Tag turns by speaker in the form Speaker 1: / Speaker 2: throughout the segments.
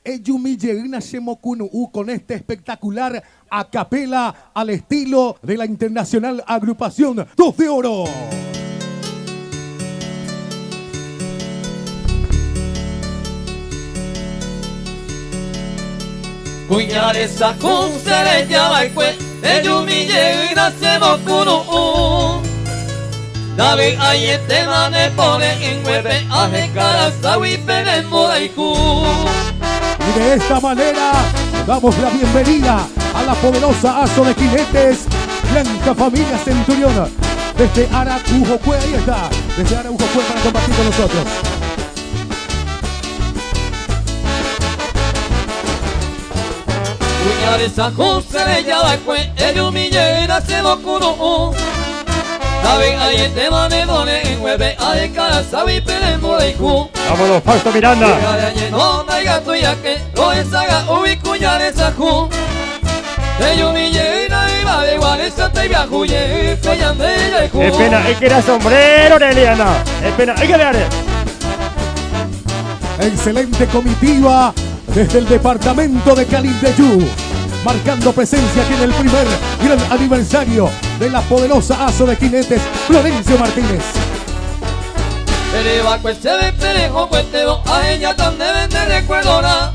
Speaker 1: Ejumi jeýna che mokunu'ũ con este espectacular a capela al estilo de la Internacional Agrupación Dos de Oro.
Speaker 2: Kuña resa hũ che reja va'ekue, ejumi jeýna che mokunu'ũ. Ndavy'aietéma ne pore'ỹnguépe aheka raságui pe ne mborayhu.
Speaker 1: Y de esta manera damos la bienvenida a la poderosa Aso de Jinetes, Blanca Familia Centurión, desde Aracujocue, ahí está, desde Aracujocue para compartir con nosotros.
Speaker 2: Kuña resa hũ che reja va'ekue, ejumi jeýna che mokunu'ũ. Ndavy'aietéma ne pore'ỹnguépe aheka raságui pe ne mborayhu.
Speaker 3: Vámonos, Fausto Miranda.
Speaker 2: Pyhare añeno ndaikatúi ake, rohechaga'úgui kuña resa hũ. Ejumi jeýna yvavegua resa taipyahu jey pe ñande jayhu.
Speaker 3: Epena, ekera sombrero, Eliana. Epena, ekere.
Speaker 1: Excelente comitiva desde el departamento de Calindeyú, marcando presencia aquí en el primer gran aniversario de la poderosa Aso de Jinetes, Florencio Martínez.
Speaker 2: Ereva'ekue chéve pereho kuetévo ahejáta ndéve nde recuerdorã.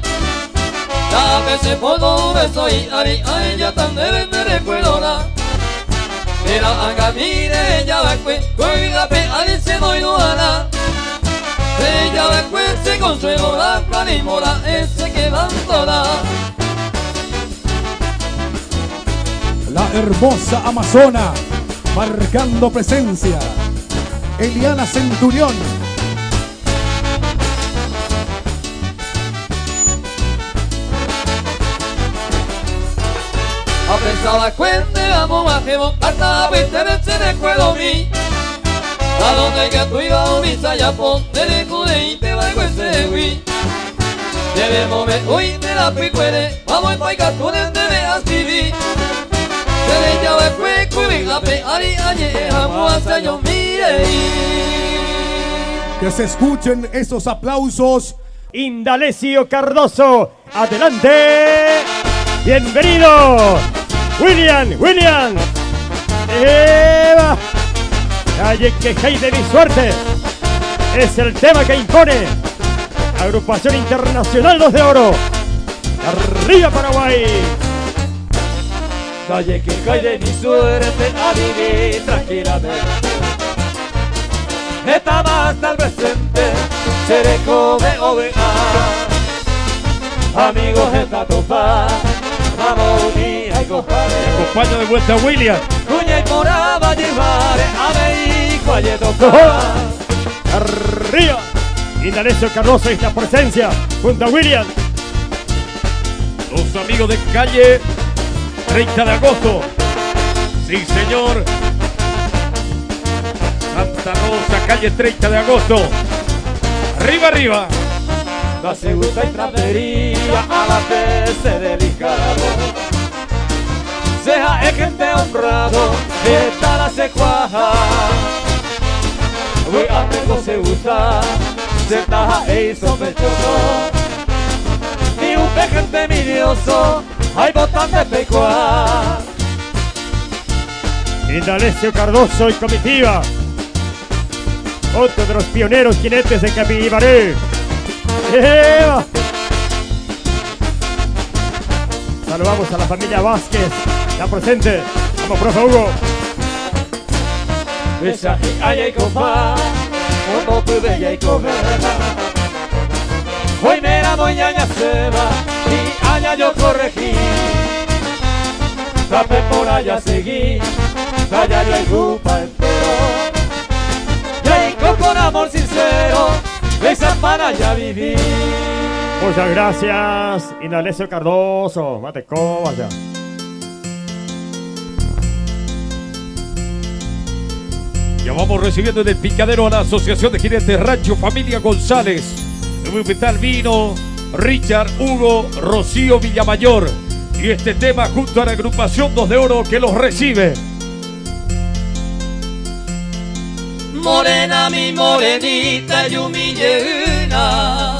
Speaker 2: Ta'ape che foto un beso hi'ári ahejáta ndéve nde recuerdorã. Térã angami rehejava'ekue ko yvy'ape ári che moirũ'arã. Rehejava'ekue che consuelorã clarimora'e che quedantorã.
Speaker 1: La hermosa Amazona marcando presencia. Eliana Centurión.
Speaker 2: Apensava'ekue nde amog̃uahẽvo hasta apytépe che rekueromi. Ha ndondeikatúiva umi sajapo nde rekoreínte va'ekue chehegui. Che remombe'úi nde rapykuere, mamo ikatúne ndéve askrivi. Che rejava'ekue ku vy'ápe ári añe'ẽ hag̃ua che añomi rei.
Speaker 1: Que se escuchen esos aplausos.
Speaker 3: Indalecio Cardoso, adelante. Bienvenido. William, William. Eva. Calle quejáis de mi suerte. Es el tema que impone. Agrupación Internacional Dos de Oro. Arriba Paraguay.
Speaker 2: Calle que de mi suerte a vivir tranquilamente. Estaba hasta el presente, seré come oveja. Amigos esta topa, vamos unir y compadre.
Speaker 4: Acompaña de vuelta a William.
Speaker 2: Cuña y moraba llevar a México a tocar.
Speaker 3: Arriba. Indalecio Cardoso y esta presencia junto a William.
Speaker 4: Los amigos de calle 30 de agosto. Sí, señor. Santa Rosa, calle 30 de agosto. Arriba, arriba.
Speaker 2: No se gusta y trapería a la vez delicado. Sea es gente honrado, esta la se cuaja. Voy a tengo se gusta, se taja e sospechoso. Ni un gente envidioso, hay botán de pecuá.
Speaker 3: Indalecio Cardoso y comitiva. Otro de los pioneros jinetes de Capibaré. ¡Eva! Saludamos a la familia Vázquez, ya presente. Vamos, profe Hugo.
Speaker 2: Besa y ay compa, moto pude y Hoy me la moñaña se va y allá yo corregí. Tape por allá seguí, allá yo hay grupa entero. Y ahí con amor sincero, esa para allá vivir.
Speaker 3: Muchas gracias, Indalecio Cardoso. Mate vaya.
Speaker 4: Ya vamos recibiendo en el picadero a la Asociación de Jinetes Rancho Familia González. El vino Richard Hugo Rocío Villamayor. Y este tema junto a la agrupación Dos de Oro que los recibe.
Speaker 2: Morena mi morenita, yumi llena.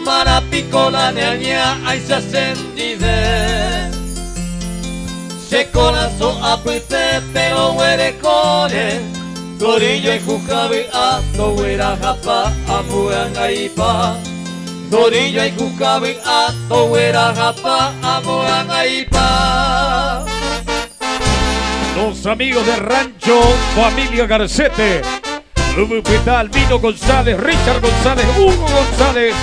Speaker 2: Mara piko la neaña aicha chendive. Che korasõ apytépe roguerekóre, Torillo aikuka vy'a toguerahapa ambue angaipa. Torillo aikuka vy'a toguerahapa ambue angaipa.
Speaker 4: Los amigos de Rancho Familia Garcete. Yvypyta Albino González, Richard González, Hugo González,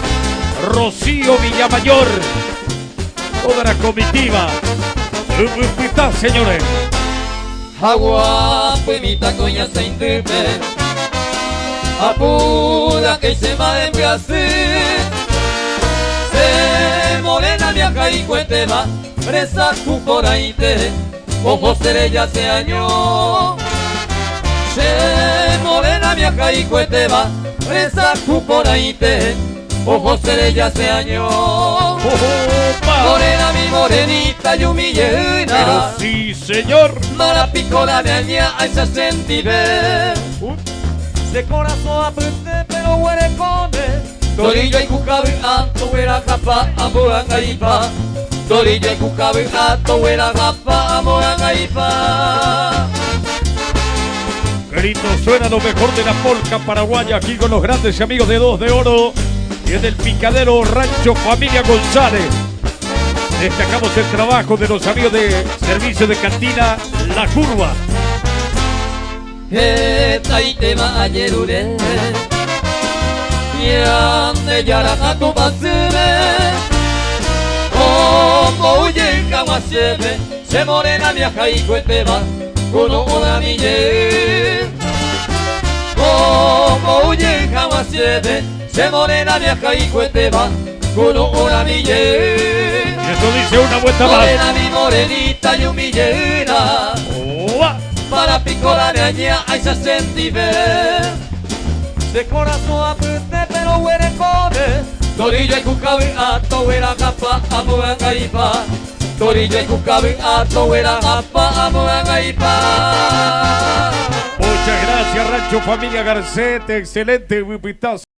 Speaker 4: Rocío Villamayor. Toda la comitiva. Yvypyta, señores.
Speaker 2: Jaguapy mitã ko ñasaindýpe, apura que che mba'embyasy. Che morena miaha ikuetéva, resaku porãite, oho che reja che año. Che morena miaha ikuetéva, resaku porãite, oho che reja che año. Morena mi morenita yumi jeýna.
Speaker 4: Pero sí, señor.
Speaker 2: Mara piko la neaña aicha chendive. Che korasõ apytépe roguerekóne. Torillo aikuka vy'a toguerahapa ambue angaipa. Torillo aikuka vy'a toguerahapa ambue angaipa.
Speaker 4: Qué lindo suena lo mejor de la polca paraguaya aquí con los grandes amigos de Dos de Oro y en el Picadero Rancho Familia González. Destacamos el trabajo de los amigos de Servicio de Cantina La Curva.
Speaker 2: Hetaitéma ajerure Ñandejára ha Tupãsýme Ombou jey hag̃ua chéve Che morena miaha ikuetéva Kunu'ũrami jey Ombou jey hag̃ua chéve Che morena miaha ikuetéva Kunu'ũrami jey
Speaker 4: Y esto dice una vuelta más.
Speaker 2: Morena mi morenita yumi jeýna
Speaker 4: ¡Oa!
Speaker 2: Para piko la neaña aicha chendive. Che korasõ apytépe roguerekóne. Torillo aikuka vy'a toguerahapa ambue angaipa. Torillo aikuka vy'a toguerahapa ambue angaipa.
Speaker 4: Muchas gracias, Rancho Familia Garcete. Excelente, Wipitazo.